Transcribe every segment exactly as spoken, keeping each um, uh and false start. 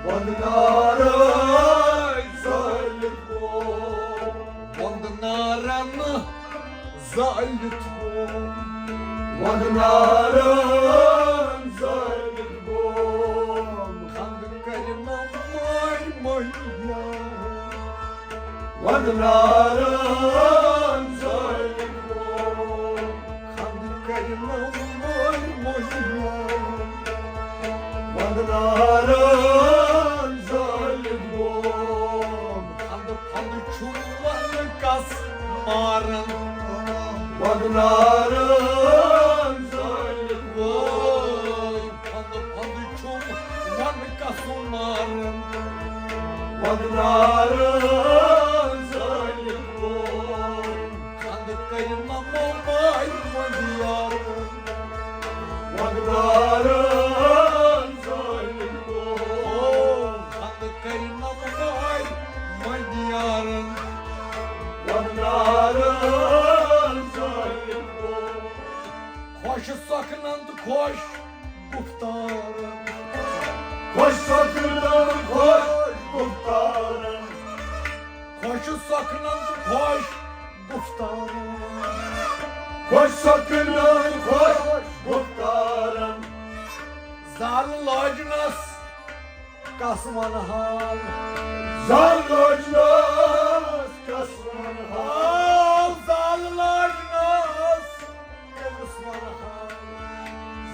ودنارن زٲلِتھ گوٚو۔ ودنارن زٲلِتھ گوٚو۔ ودنارن زٲلِتھ گوٚو۔ خنٛدٕ کَرِ نہ مٲرۍ مٔنٛدۍ یار۔ ودنارن زٲلِتھ گوٚو۔ خنٛدٕ کَرِ نہ مٲرۍ مٔنٛدۍ یار۔ ودنارن زٲلِتھ گوٚو۔ خنٛدٕ پھنٛدٕ چھُ وَنہٕ کَس ماران۔ ودنارن زٲلِتھ گوٚو۔ پھنٛدٕ پھنٛدٕ چھُم وَنہٕ کَسُم ماران۔ ودنارن زٲلِتھ گوٚو۔ خنٛدٕ کٔرۍ نہ مو مٲرۍ مٔنٛدۍ یارن۔ ودنارن زٲلِتھ گوٚو۔ خنٛدٕ کٔرۍ نہ مو مٲرۍ مٔنٛدۍ یارن۔ ودنارن زٲلِتھ گوٚو۔ خۄش سۄکھنَن تہٕ خۄش گُفتارَن۔ خۄش سۄکھنَن خۄش گُفتارَن۔ خۄش سۄکھنَن تہٕ خۄش گُفتارَن۔ خۄش سۄکھنَن خۄش گُفتارَن۔ زال لٲجنَس کس ونہٕ حال۔ زال لٲجنس کس ونہٕ حال۔ آ، زال لٲجنس کس ونہٕ حال۔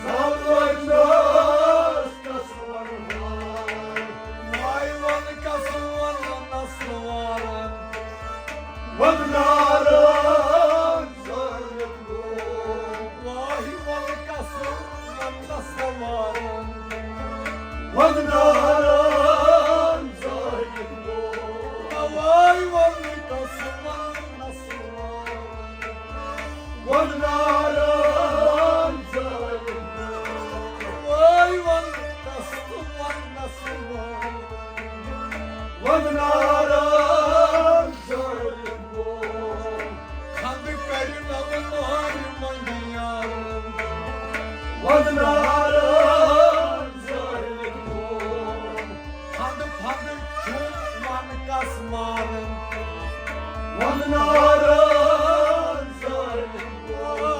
زال لٲجنس کس ونہٕ حال۔ واے ونہٕ کس ونہٕ نسل وارن۔ ودنارن زٲلِتھ گوٚو۔ واے ونہٕ کس ونہٕ نسل وارن۔ ودنارن زٲلِتھ گوٚو۔ واے ونہٕ کس ونہٕ نسل وارن۔ ودنارن زٲلِتھ گوٚو۔ واے ونہٕ کس ونہٕ نسل وارن۔ ودنارن زٲلِتھ گوٚو۔ خنٛدٕ کٔرِو نہ وۄنۍ مٲرۍ مٔنٛدۍ یارن۔ ودنارن زٲلِتھ گوٚو۔ خنٛدٕ پھنٛدٕ چھُ وَنہٕ کَس مارن۔ ودنارن زٲلِتھ گوٚو۔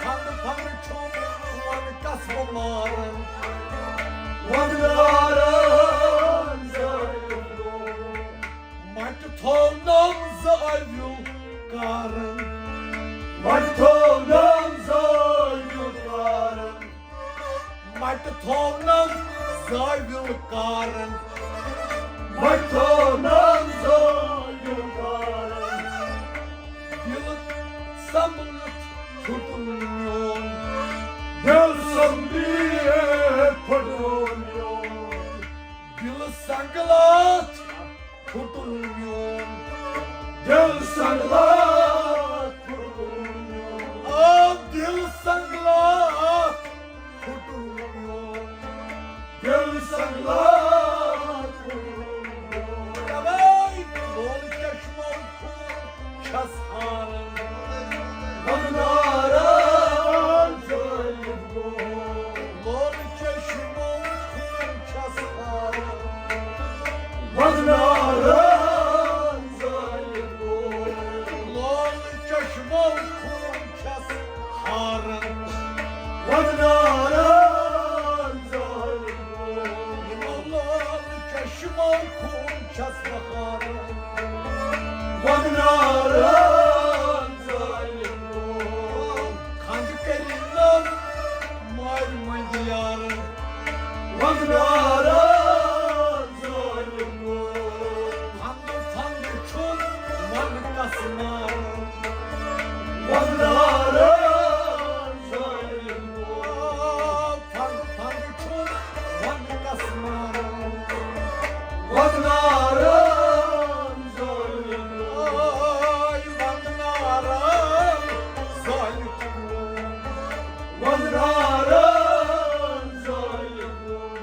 خنٛدٕ پھنٛدٕ چھُ وَنہٕ کَس بہٕ مارن۔ ودنارن زٲلِتھ گوٚو۔ مَٹہِ تھوونم زٲویُل کارن۔ مَٹہِ تھوونم زٲویُل کارن۔ مَٹہِ تھوونم زٲویُل کارن۔ مَٹہِ تھوونم زٲویُل کارن۔ دِل سنبھلِتھ پھُٹُن میون۔ دِل سنبھلِتھ پھُٹُن میون۔ دِل سنگلات پھُٹُن میون۔ دِل سنگلات پھُٹُن میون۔ آ، دِل سنگلات پھُٹُن میون۔ دِل سنگلات پھُٹُن میون۔ تَوَے لول چشمو خوٗن چھَس ہاران۔ ودنارن زٲلِتھ گوٚو۔ لول چشمو خوٗن چھَس ہاران۔ ودنارن زٲلِتھ گوٚو۔ لول چشمو خوٗن چھَس ہاران۔ ودنارن زٲلِتھ گوٚو۔ یِمو لول چشمو خوٗن چھَس بہارن۔ ودنارن زٲلِتھ گوٚو۔ خنٛد کٔرِنم مارِ مٔنٛدۍ یارن۔ ودنارن زٲلِتھ گوٚو۔ خنٛد خنٛد چھُم ونہٕ کس مارن۔ ودنارن زٲلِتھ گوٚو۔ پھنٛد پھنٛد چھُم ونہٕ کس مارن۔ ودنارن زٲلِتھ گوٚو۔ آے ودنارن زٲلِتھ گوٚو۔ ودنارن زٲلِتھ گوٚو۔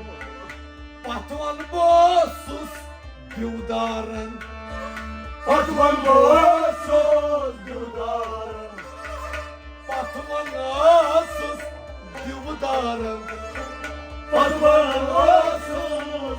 پتھ ون بہٕ اوسُس دیودارن۔ پتھ ون بہٕ اوسُس دیودارن۔ پتھ ون اوسُس دیودارن۔ پتھ ون اوسُس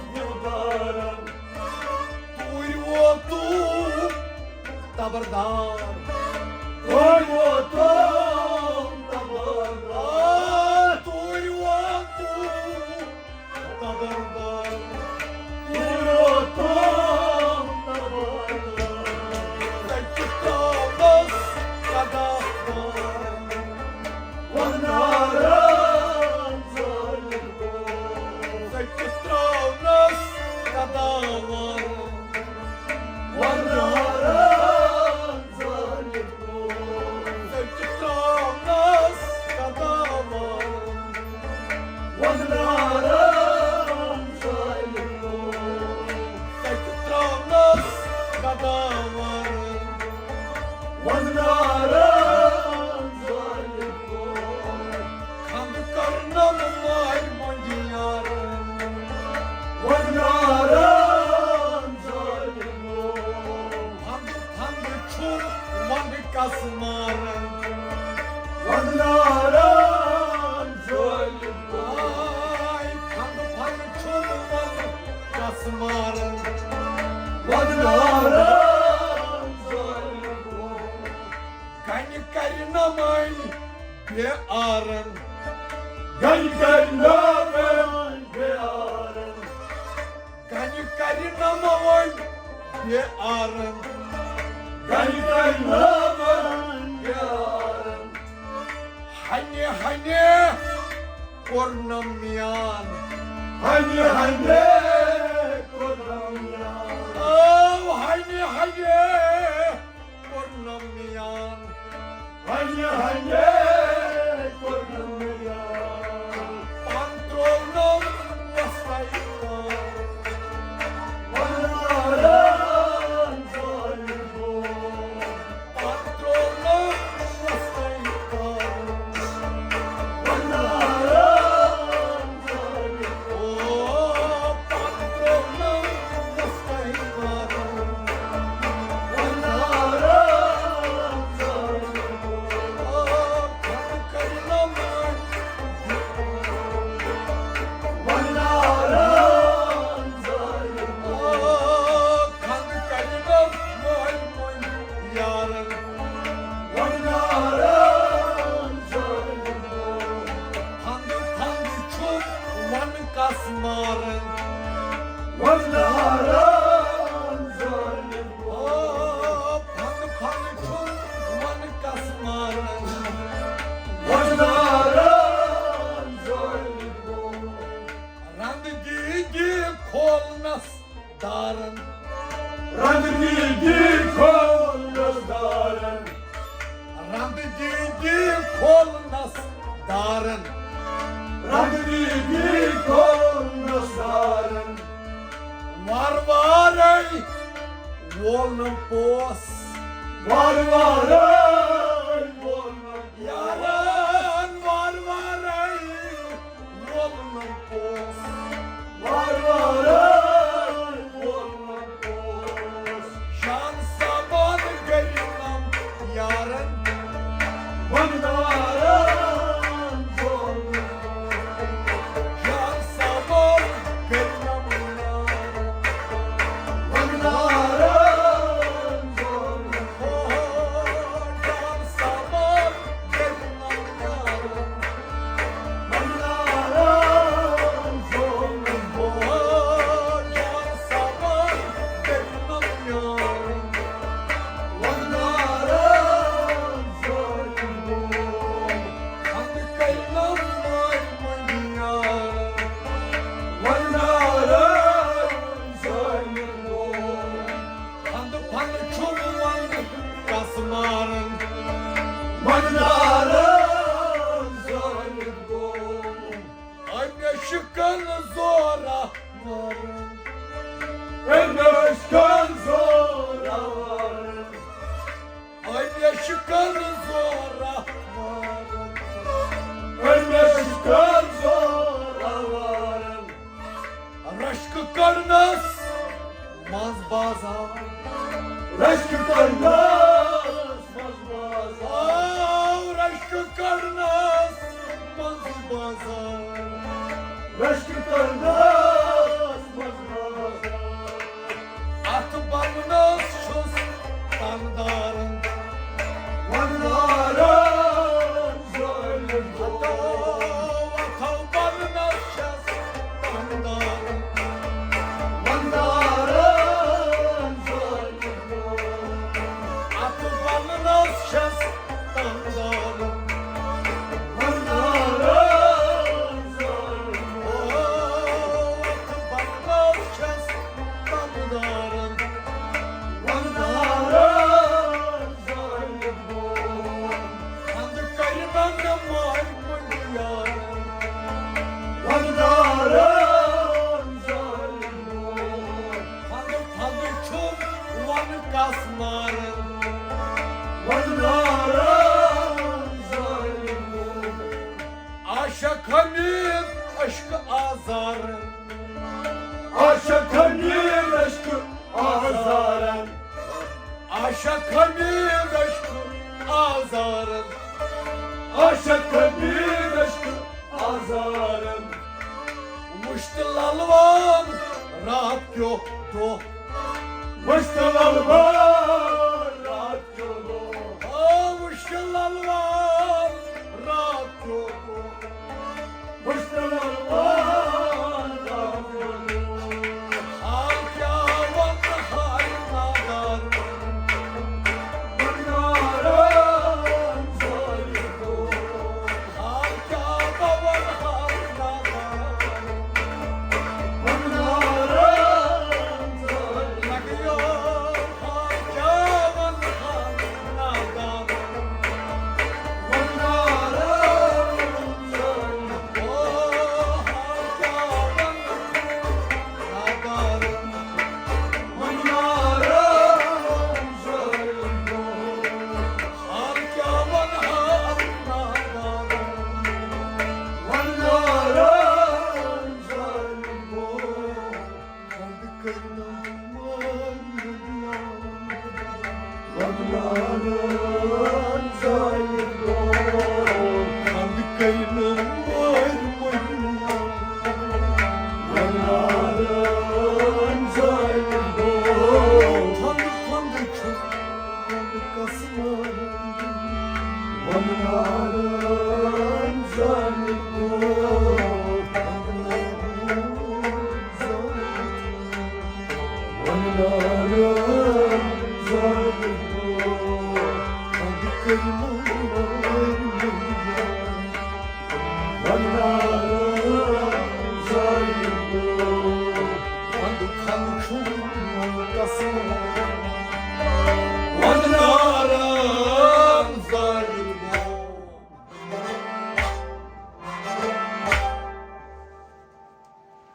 وَننارَن ظٲلِم گوٚو۔ خنٛد کٔرنَم ماے مۄنٛجہِ یارَن۔ وَننارَن ظٲلِم گوٚو۔ خنٛد خنٛد چھُم وَنٛدٕ کَس مارَن۔ وَننارَن ظٲلِم گوٚو۔ آے خنٛد خنٛد چھُم وَنٛدٕ کَس مارَن۔ وَننارَن ظٲلِم گوٚو۔ گَنہِ کَرِ نہ مٲنۍ بے آرَن۔ گَنہِ کَرِ نہ مٲنۍ بے آرَن۔ گَنہِ کَرِ نہ مٲنۍ بے آرَن۔ گَنہِ کَرِ نہ مٲنۍ بے آرَن۔ ہَنہِ ہَنہِ کوٚرنَم میان۔ ہَنہِ ہَنہِ کوٚرنَم میان۔ او ہَنہِ ہَنہِ کوٚرنَم میان۔ ہَنہِ ہَنہِ کوٚرنَم میان۔ پان ترٛوونَم وۄستَے تار۔ وَننارَن ظٲلِم گوٚو۔ پتہٕ ترٛوونَم وۄستَے تار۔ وَننارَن ظٲلِم گوٚو۔ او، پتہٕ ترٛوونَم وۄستَے تار۔ وَننارَن ظٲلِم گوٚو۔ او، پتہٕ کٔرنَم وَننارَن ظٲلِم گوٚو۔ خنٛد کَرِ نہ مٲلۍ مۄنٛجہِ یارَن۔ وَننارَن ظٲلِم گوٚو۔ خنٛد خنٛد چھُم وَنٛدٕ کَس مارَن۔ وَننارَن ظٲلِم گوٚو۔ خنٛد خنٛد چھُم وَنٛدٕ کَس مارَن۔ وَننارَن ظٲلِم گوٚو۔ رَنٛد دی دی کھولنَس دارَن۔ رَنٛد دی دی کھولنَس دارَن۔ رَنٛد دی دی کھولنَس دارَن۔ رَنٛد دی دی کھولنَس دارَن۔ وارٕ وارَے وولنَم پوس۔ وارٕ وارَے وولنَم یارَن۔ وارٕ وارَے وولنَم پوس۔ وارٕ وارَے وولنَم پوس۔ جان سامان گٔرِنَم یارَن۔ وَننارَن ظٲلِم گوٚو۔ جان سامان گٔرِنَم یارَن۔ وَننارَن ظٲلِم گوٚو۔ جان سامان گٔرِنَم یارَن۔ خنٛد خنٛد چھُم وَنٛدٕ کَس مارَن۔ وَننارَن ظٲلِم گوٚو۔ أمۍ عشقَن زورہ وارَن۔ أمۍ عشقَن زورہ وارَن۔ أمۍ عشقَن زورہ وارَن۔ أمۍ عشقَن زورہ وارَن۔ رشک کڑنس منٛز بازار۔ رشک کڑنس منٛز بازار۔ آو رشک کڑنس منٛز بازار۔ رشک کڑنس منٛز بازار۔ اتھ بننس چھُس تندارن۔ وَننارَن ظٲلِم گوٚو۔ وَتھو وَننَس چھَس وَننارَن۔ وَننارَن ظٲلِم گوٚو۔ اَتھ وَننَس چھَس وَننارَن۔ وَننارَن ظٲلِم گوٚو۔ شک حمیدش تہٕ آزارن، آ شک حمیدش تہٕ آزارن۔ وُچھ تہٕ للوان رات کیو دۄہ، وُچھ تہٕ للوان رات کیو دۄہ، آ وُچھ تہٕ للوان رات کیو دۄہ۔ مشتاق وان حال کیا ون حال نادار، بنگارن زالی کو۔ حال کیا ون حال نادار، بنگارن زالی کو۔